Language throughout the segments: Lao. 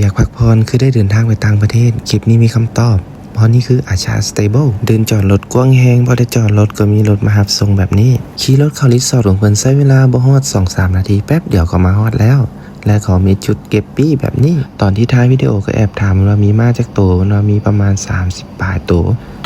ຢາກພັກຜ່ອນ ຄືໄດ້ເດີນທາງໄປຕ່າງປະເທດ? ຄລິບນີ້ມີຄຳຕອບ ເພາະນີ້ຄື Acha Stable ເດີ່ນຈອດລົດກວ້າງແຮງ, ພໍໄດ້ຈອດລົດກໍມີລົດມາຮັບສົ່ງແບບນີ້. ຂີ່ລົດເຂົ້າຣີສອດຂອງເພິ່ນໃຊ້ເວລາບໍ່ຮອດສອງສາມນາທີ, ແປັບດຽວກໍມາຮອດແລ້ວ ແລະ ເຂົາມີຈຸດເກັບປີ້ແບບນີ້. ຕອນທີ່ຖ່າຍວິດີໂອກໍແອບຖາມວ່າມີມ້າຈັກໂຕ, ເພິ່ນວ່າມີປະມານສາມສິບປາຍໂຕ.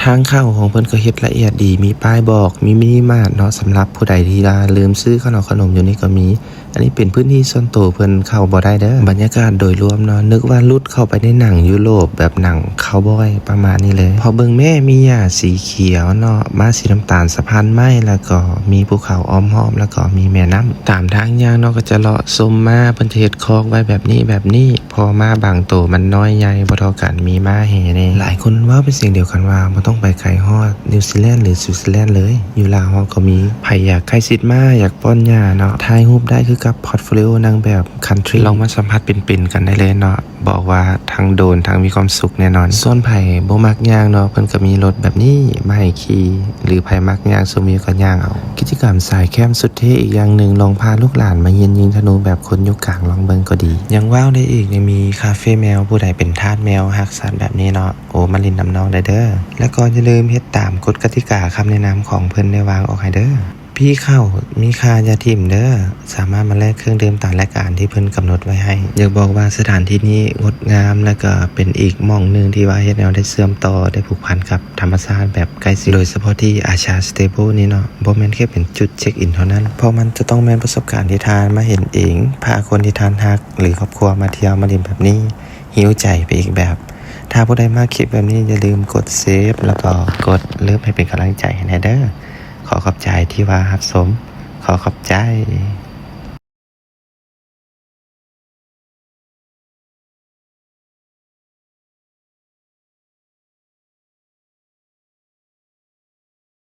ທາງເຂົ້າຂອງເພິ່ນກໍເຮັດລະອຽດດີ, ມີປ້າຍບອກ, ມີມິນິມາດເນາະ, ສຳລັບຜູ້ໃດທີ່ວ່າລືມຊື້ເຂົ້າໜົມຂະໜົມຢູ່ນີ້ກໍມີ. ອັນນີ້ເປັນພື້ນທີ່ສ່ວນໂຕ, ເພິ່ນເຂົ້າບໍ່ໄດ້ເດີ. ບັນຍາກາດໂດຍລວມເນາະ, ນຶກວ່າຫຼຸດເຂົ້າໄປໃນໜັງຢູໂຣບ, ແບບໜັງຄາວບອຍປະມານນີ້ເລີຍ. ພໍເບິ່ງແມ້ ມີຫຍ້າສີຂຽວເນາະ, ມ້າສີນ້ຳຕານສະພານໄມ້, ແລ້ວກໍມີພູເຂົາອ້ອມຮອບ, ແລ້ວກໍມີແມ່ນ້ຳ. ຕາມທາງຍ່າງເນາະ, ກໍຈະເລາະຊົມມ້າ, ເພິ່ນຈະເຮັດຄອກໄວ້ແບບນີ້, ແບບນີ້. ເພາະມ້າບາງໂຕມັນນ້ອຍໃຫຍ່ບໍ່ເທົ່າກັນ, ມີມ້າແຮ່ແດ່. ຫຼາຍຄົນເວົ້າເປັນສຽງດຽວກັນວ່າ ບໍ່ຕ້ອງໄປໄກຮອດນິວຊີແລນ ຫຼື ສະວິດເຊີແລນເລີຍ, ຢູ່ລາວເຮົາກໍມີ. ໃຜຢາກໃກ້ຊິດມ້າ, ຢາກປ້ອນຫຍ້າເນາະ, ຖ່າຍຮູບໄດ້ຄືກັບພອດໂຟລິໂອນາງແບບຄັນທຣີ. ລອງມາສຳຜັດເປັນໆກັນໄດ້ເລີຍເນາະ, ບອກວ່າທັງໂດນທັງມີຄວາມສຸກແນ່ນອນ. ສ່ວນໃຜບໍ່ມັກຍ່າງເນາະ, ເພິ່ນກໍມີລົດແບບນີ້ມາໃຫ້ຂີ່, ຫຼື ໃຜມັກຍ່າງຊົມວິວກໍຍ່າງເອົາ. ກິດຈະກຳສາຍແຄມສຸດເທ່ອີກຢ່າງໜຶ່ງ, ລອງພາລູກຫຼານມາຮຽນຍິງທະນູແບບຄົນຍຸກກາງລອງເບິ່ງກໍດີ. ຍັງເວົ້າໄດ້ອີກ, ຍັງມີຄາເຟແມວ, ຜູ້ໃດເປັນທາດແມວ, ຮັກສັດແບບນີ້ເນາະ, ໂອ ມາຫຼິ້ນນຳນ້ອງໄດ້ເດີ. ແລ້ວກໍຢ່າລືມເຮັດຕາມກົດກະຕິກາຄຳແນະນຳຂອງເພິ່ນໄດ້ວາງອອກໃຫ້ເດີ. ປີ້ເຂົ້າມີຄ່າຢ່າຖິ້ມເດີ, ສາມາດມາແລກເຄື່ອງດື່ມຕາມລາຍການທີ່ເພິ່ນກຳນົດໄວ້ໃຫ້. ຢາກບອກວ່າສະຖານທີ່ນີ້ງົດງາມ ແລ້ວກໍເປັນອີກໝ່ອງໜຶ່ງທີ່ວ່າເຮັດໃຫ້ເຮົາໄດ້ເຊື່ອມຕໍ່, ໄດ້ຜູກພັນກັບທຳມະຊາດແບບໃກ້ຊິດ, ໂດຍສະເພາະທີ່ Acha Stable ນີ້ເນາະ, ບໍ່ແມ່ນແຄ່ເປັນຈຸດເຊັກອິນເທົ່ານັ້ນ, ເພາະມັນຈະຕ້ອງແມ່ນປະສົບການທີ່ທ່ານມາເຫັນເອງ, ພາຄົນທີ່ທ່ານຮັກ ຫຼື ຄອບຄົວມາທ່ຽວມາຫຼິ້ນແບບນີ້, ຮີວໃຈໄປອີກແບບ. ຖ້າຜູ້ໃດມັກຄລິບແບບນີ້, ຢ່າລືມກົດເຊບ ແລ້ວກໍກົດເລີບໃຫ້ເປັນກຳລັງໃຈໃຫ້ແດ່ເດີ. ຂໍຂອບໃຈທີ່ວ່າຮັບຊົມ. ຂໍຂອບໃຈ.